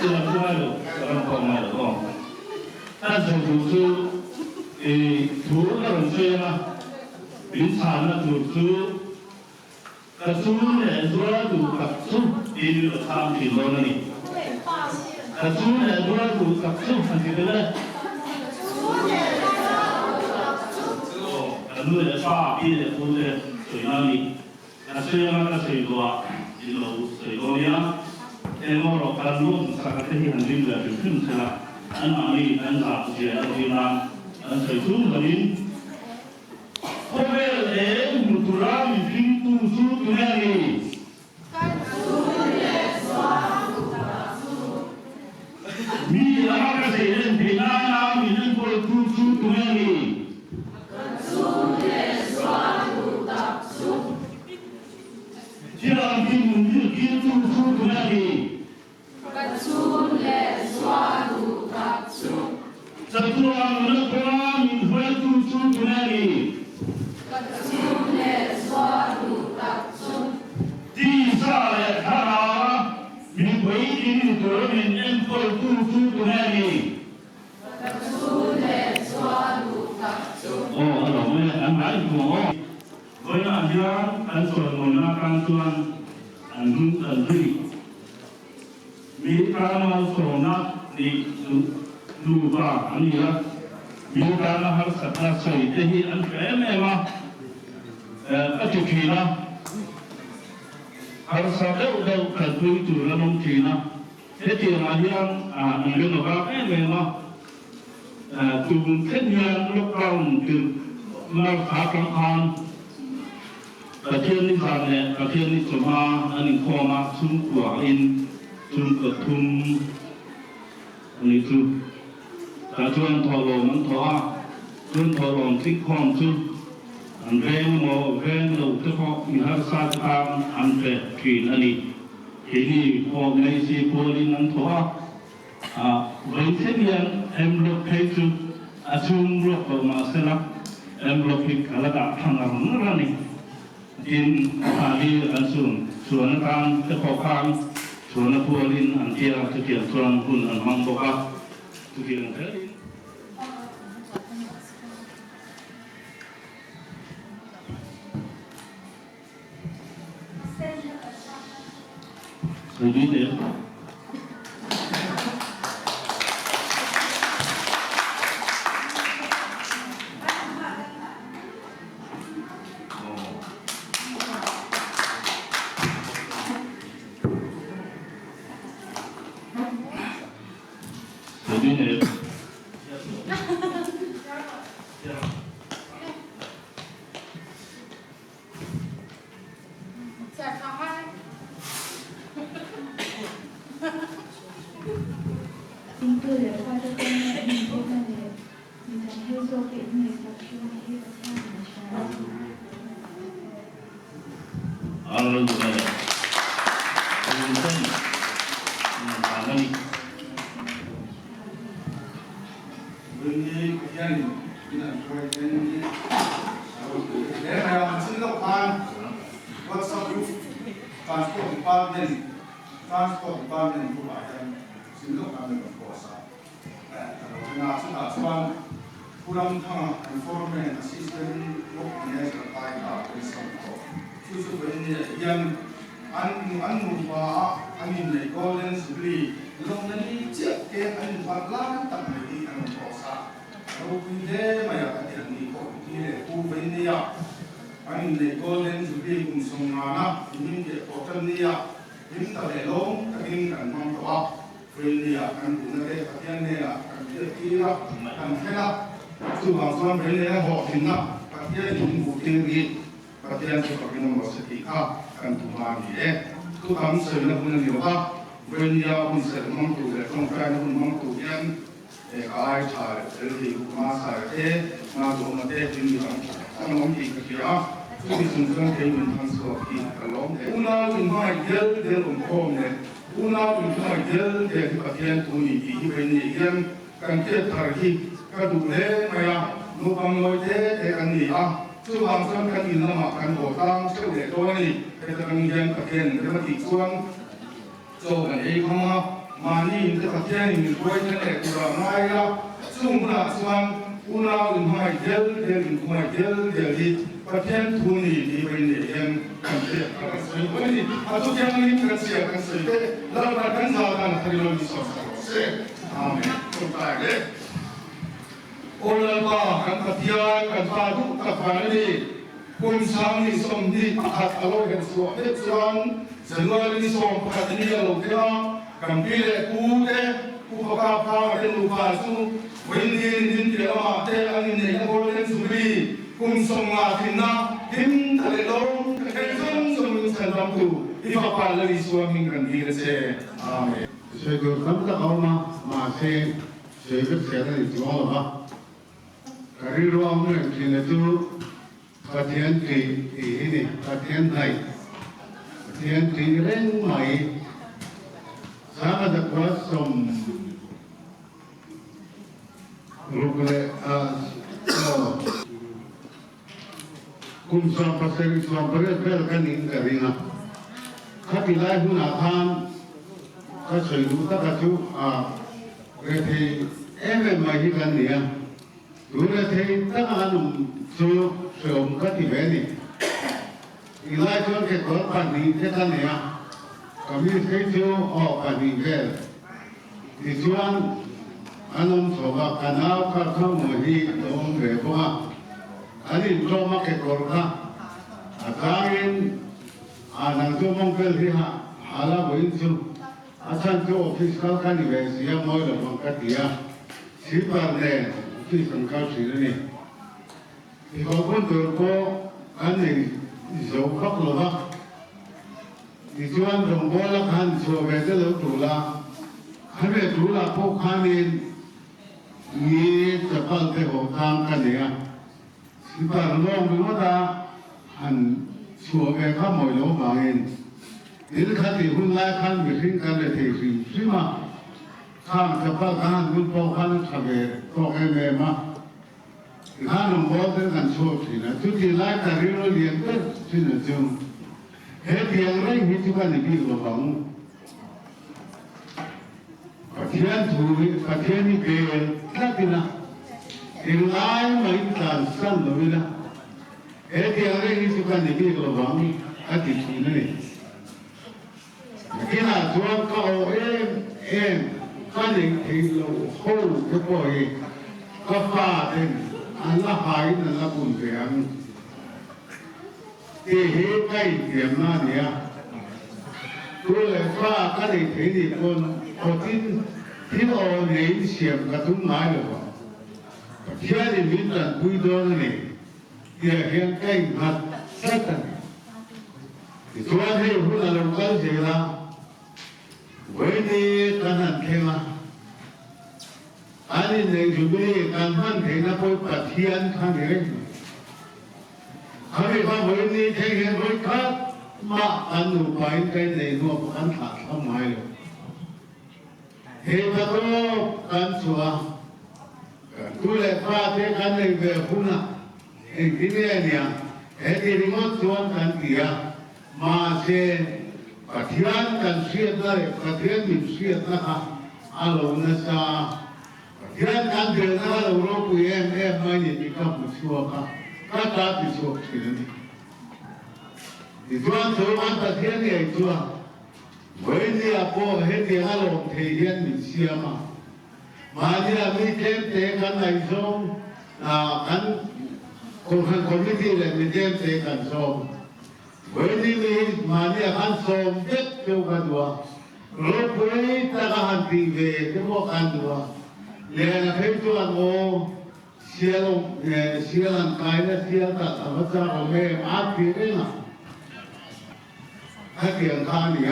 chuan thu ngai lo, ka rawn kawm ngai lo aw. Kan sawi tur chu i thu ka rawn sawi anga, min chhanna tur chu ka chu leh zual duh tak chu tiin min rawn chhang thin dawn a ni. Ka chu leh zual duh tak chu han ti tel e. Aw, ka nu leh pa, pi leh pu te sawina a ni. Ka sawi anga ka sawi duah in lo sawi dawn nia. Eng erawh kan lawm saka te hi han rim ve hrim hrim sela, anmahni an zah zia entir nan an sawi chung lovin khawvel eng hmu tura min hringtu chu tunge a ni? Mi anga ka sawi len theih nana min enkawltu chu tunge a ni? Thianghlim zirtirtu chu tunge a ni? Chatuan nuna kawnga min hruaitu chu tunge a ni? Tisa leh thlarau min puitling ni tura min enkawltu chu tunge a ni? Aw a lo e, an ngai hmuh aw. Vawiinah hian kan sawimawinak atan chuan an hnung kan zui. Mi tana sawmna nih nupa an ni a, mi tana harsatna sawi te hi an hre em em a, ka ti thin a, harsa deuh deuh kalpui tur an awm thin a. Hetiangah hian an ring vak em em a, tun thleng hian lockdown tirh March atang khan Pathianni zan leh Pathianni chawhma an inkhawm a, chhungkuain chhungkaw thum a nih chu. Tah chuan thawhlawm an thawh a, chun thawhlawm thlingkhawm chu an veng emaw veng lo te pawh mi harsa te tan an pe thin a ni. Keini pawh Maisie pualin an thawh a, a vawi thleng hian envelope phei chu a chhung ruak lo mah sela envelope hi ka la dah tha ngar ngar a ni. Tin, mahni an chhun chhuan atan te pawh khan chhuana pualin an tia chutiang chuan hun an hmang bawk a, chutiang zelin. Ringtu leh fate pawn an inpekna leh midang hei zawkte inngaihsak hriatna hi Pathianin a hria a ni. Pathianin min an hruai ten hi a ropui hle mai a, an chin loh khan WhatsApp group Transport Department Transport Department group ah hian chin loh khan min rawn post a, ka lo en a, chutah chuan Pu Ramthanga an foreman Assistant Work Manager kai kha a pawisa tawh, chu chu vawiin hian An an nupa a an inneih Golden Jubilee lawmna ni chiah te an inpalh lai tak mai hi an rawn post a, a ropui hle mai a ka ti an ni pawh ti leh Pu Veinia an inneih Golden Jubilee kum sawmngana inhim teh pawh tan nia hlim ta leh lawm takin kan hmang tawh a, Veinia kan duhna te Pathian hnenah kan hriat tir a, kan thlen a, chuvang chuan Veinia hlawhtlinna Pathian in min hmuh tir hi Pathian chu fakin awm rawh se tih kha kan tum a ni e. Thu tam sawina hun a ni lo va, Vawinia hun serh hmang tur leh tawngtaina hun hmang tur hian ka ai tha leh fel thei hu hma sa leh te, hma duhawma te tin mi tam tak an awm tih ka hria a, chuti chung chuan kei min thang chhuak hi ka lawm hle. Unau inhmangaih del del awm khawm leh unau inhmangaih del del hi Pathian thu ni tih hi Vawini hian kan hriat thar hi ka duh hle mai a, naupang nawi te te kan ni a. Chuvang chuan kan in lamah kan haw tlang theuh leh dawn a ni. Heta tang hian Pathian rem a tih chuan chaw kan ei kham a, Mahni in te Pathianin min hruai thleng leh tura ngai ila, chung hunah chuan unau inhmangaih del del, inkhawngaih del del hi Pathian thu ni tih vawiin leh hian kan hriat kha kan sawi mai a ni. A thu thianghlim kan chhiar kan sawi te Lalpan kan zau dan a thar ilo min sawn sak rawh se. Amen. Tawngtai le. Aw Lalpa, kan Pathian, kan Pa duh tak van a ni. Kum 2021 a lo hen chhuah vek chuan January ni 11 ni a lo thleng a, kan pi leh pu te, Pu Faka Phanga te nupa chu Vawiin ni min piah lamah te an inneihna Golden Jubilee kum 50 tlinna hlim ta leh lawm ta thei zawng zawng min chhan ramtu i Fapa Lal Isua hming kan dil a che. Amen. Sawi tur tam tak a awm a, mahse sawi vek zel a ni chuang lo va. Ka rilru a awm reng thin a chu Pathian tih tih hi ni, Pathian hnaih, Pathian tih reng mai. Sangha zakua 60 leh aw kum 17 18 vel ka nih ka ring a. Khati lai hunah khan ka sawi duh taka chu a rethei em em mai hi kan ni a. Tuna thei taka an awm chu hreawm ka ti ve ni. I lai chuan kekawr pahnih te ka nei a, kamis phei chu aw pahnih vel. Tichuan an awm chho a, ka nau kha Thangmawi hi a awm ve bawk a, an intlawm a kekawr kha a changin a nang chu mawng fel hi ha la vawiin chu a chhan chu office kal ka ni ve si a mawi lo ang ka ti a. Sipar nen office an kal thin a ni. Tikhawp hun tur pawh kan nei zo vak lo va, tichuan rawngbawla khan chhuah ve te lo tul a, khame tulah pawh khanin ni chapal te haw tlang ka nei a, sipar lawng ringawt a han chhuah ve kha mawi lo vangin thil khatih hun lai khan mihring kan re thei hrim hrim a. Khang chapal kha han bun pawh khan a tha ve tawk em em a, tikhan rawngbâwl ten kan chhuak thin a, chuti lai ka rilru lian ber thin a chu he tiang reng hi chu ka ni bik lo vang. Pathian thu hi Pathian hi bel tlat ina englai mahin tlansan lo ila he tiang reng hi chu ka ni bik lo vang a ti thin a ni. Nakinah chuan ka aw em em ka neih theih loh ho te pawh hi ka fa ten an la haiin an la bun ve ang tih hi ka intiamna a ni a. Tu leh fa ka neih theih nih pawn awtin thil aw neiin siam ka tum ngai lo vang. Pathianin min tanpui dawn a ni tihah hian ka innghat tlat a ni. Tichuan hei hun a lo kal zel a, vawiin kan han thleng a, an inneih Jubilee kan hman theihna pawh Pathian kha ni reng mai. Khami kha vawiin thleng hian vawi khat mah kan nupain ka inneih hnuah pawh kan thlah thlam ngai lo. Hei pa tawp kan chhuah a, kan tu leh fa te kan nei ve hunah Engtin nge nia, he ti ringawt chuan kan ti a, mahse Pathian kan hriatna leh Pathian min hriatna kha a lo nasa a, Pathian kan belna kha lo ropui em em mai ni tih ka hmu chhuak a, ka ta ti chhuak thin a ni. Tichuan chu an Pathian ngei chuan Vawinia pawh hetiang a lawm thei hian min siam a, Mahnia mi tlemte kan ngaihzawng kan Kohhran Committee leh mi tlemte kan sawm. Vawiini mi hi mahnia kan sawm vek deuh ka duh a, ropui taka han tih ve te pawh kan duh a. Liana phei chuan aw sial awm sial an kaina sial tak a va chak awm em a ti reng a. Hetiang kha a ni a,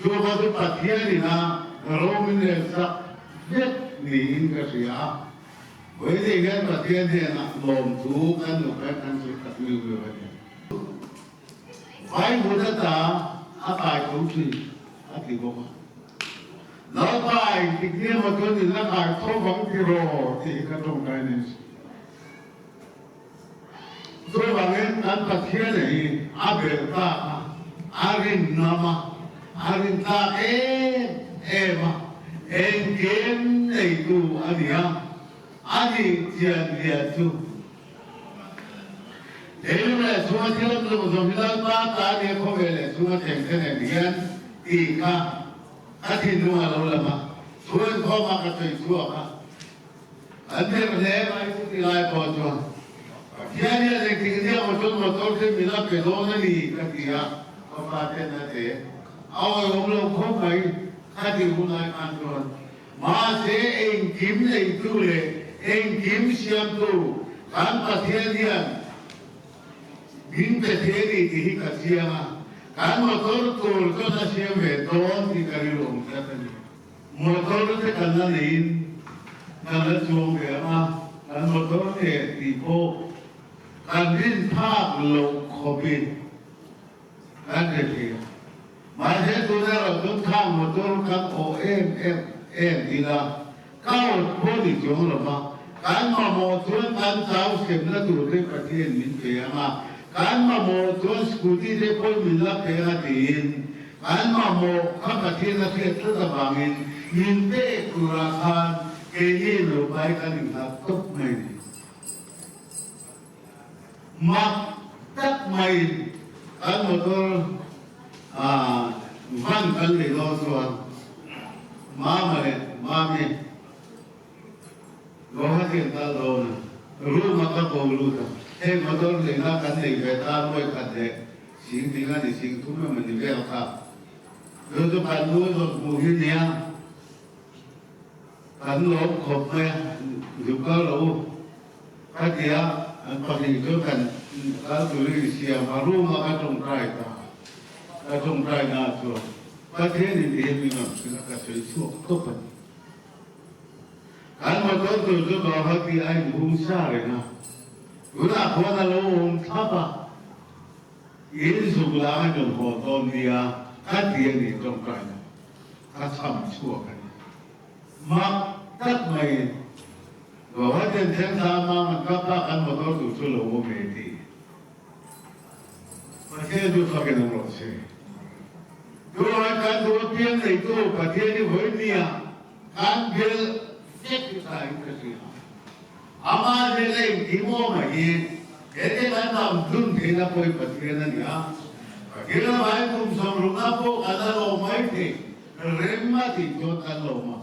Jehova chu Pathianin a ro min rel sak vek niin ka hria a. Vawiin hian Pathian hnenah lawmthu kan nu kha kan sawi tak miu miu a ni. Vaivut ata a kai tho thin a ti bawk a. Lalpa engtik ni emaw chuan in la kai tho vang tiraw tih hi ka tawngtai nen si. Chuvangin kan Pathian hi a belh tak a, a rin ngam a, a rin tlak em. em a, engkim neitu a ni a, a nih chian zia chu. Lei leh chhunga thil awm zawng zawng hi Lalpa ta a nia khawvel leh chhunga cheng te nen hian tih kha ka thinlung a lo lam a, chhuan khawmah ka sawi chhuak a. An der hle mai chu ti lai pawh chuan Pathian hian engtik ziak maw chuan motor te min a pe dawn a ni ka ti a, ka pa ten a te a awihawm lo khawp mai kha ti hun lai khan chuan mahse engkim neitu leh engkim siamtu kan Pathian hian min pe thei a ni tih hi ka chiang a, kan motor tur chuan a siam ve dawn tih ka rilru awm tlat a ni. Motor te kan la neiin kan la chuang ve ang a, kan motor nge tih pawh kan rin phak loh khawpin kan hre thei a. Mahse tuna erawh chuan khang motor kan awh em em em ila ka awt pawh ni chuang lo va, kan mamawh chuan kan chau semna tur te Pathian min pe ang a, kan mamawh chuan scooty te pawh min la pe ang a tiin An mamawh kha Pathian a hriat tlat avangin min pek turah khan keini nupa hi kan innghat tawp mai a ni. Mak tak maiin kan motor van kan lei dawn chuan Mama leh Mami Guwahati an kal dawn a, room a ka ko lut a, hei motor leina kan nei ve ta nuai khat leh sing ding a ni sing thum emaw ni vel kha. Chu chu kan nu zawn hmuh hi nia kan lawm khawp mai a, zuk kal lo u ka ti a, an pahnih chu kan kal turin siam a, room a ka tawngtai ta, ka tawngtai na chuan Pathian in ti hian min rawn hrilh a, ka sawi chhuak tawp a ni. Kan motor tur chu Guwahati a inhung sa reng a, tunah khuan a lo awm thlap a, in zuk lang a rawn haw dawn nia ka ti a ni tawngtaina ka chham chhuak a ni. Mak tak maiin Guwahati an thleng thla a, Mama ka pa kan motor tur chu lo awm e ti. Pathian chu fakin awm rawh se. Tunah kan duh apiang neitu Pathian hi vawi nia kan bel vek hi tha in ka hria. Amah zel a inthim awm a hi hete kan dam dun theihna pawh hi Pathian a ni a. Pathian avangin kum 60 na pawh kan la lawm mai thei. Rem a tih chuan kan lawm a.